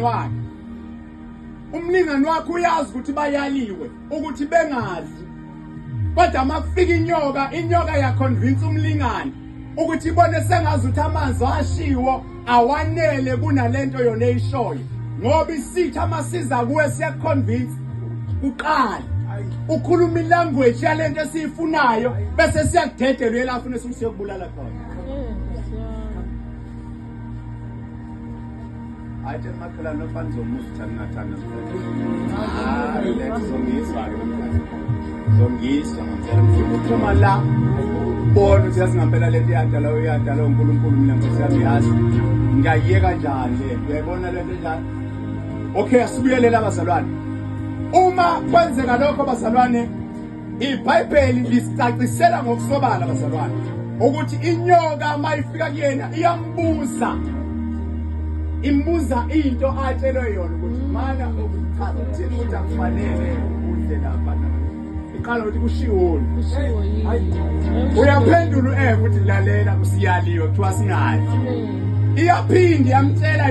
Wakhe umlingani wakhe uyazi ukuthi bayaliwe ukuthi bengadli, kodwa uma kufika inyoka, inyoka yaconvince umlingani ukuthi ibone sengazi ukuthi amanzi ashiwo awanele kunalento yona eyishoyo, ngoba isitha masiza kuwe siyakuconvince kuqala ukhuluma ilanguage yalento esiyifunayo, bese siyakudedela uyelafuna esiyokubulala khona. Hayi, tshela umakhelwane ofana uzomuza uthanda ungathanda namhlanje. Hayi, lethu uzongizwa-ke namhlanje. Uzongizwa ngempela. Ngifuna ukuphuma la ubone ukuthi yazi ngempela lento iyadala uyadala uNkulunkulu, mina Nkosi yami yazi. Ngiyayiyeka njani le? Uyayibona lento enjani? Okay, asibuyelele abazalwane. Uma kwenzeka lokho bazalwane, iBhayibheli lisicacisela ngokusobala bazalwane ukuthi inyoka mayifika kuyena iyambuza, imbuza into atshelwe yona ukuthi mana ukuchaza ukuthini ukuthi akufanele udle lapha. Iqala ukuthi kushiwoni, uyaphendula u-Eva ukuthi lalela, usiyaliwe, kuthiwa singadli. Iyaphinda iyamtshela.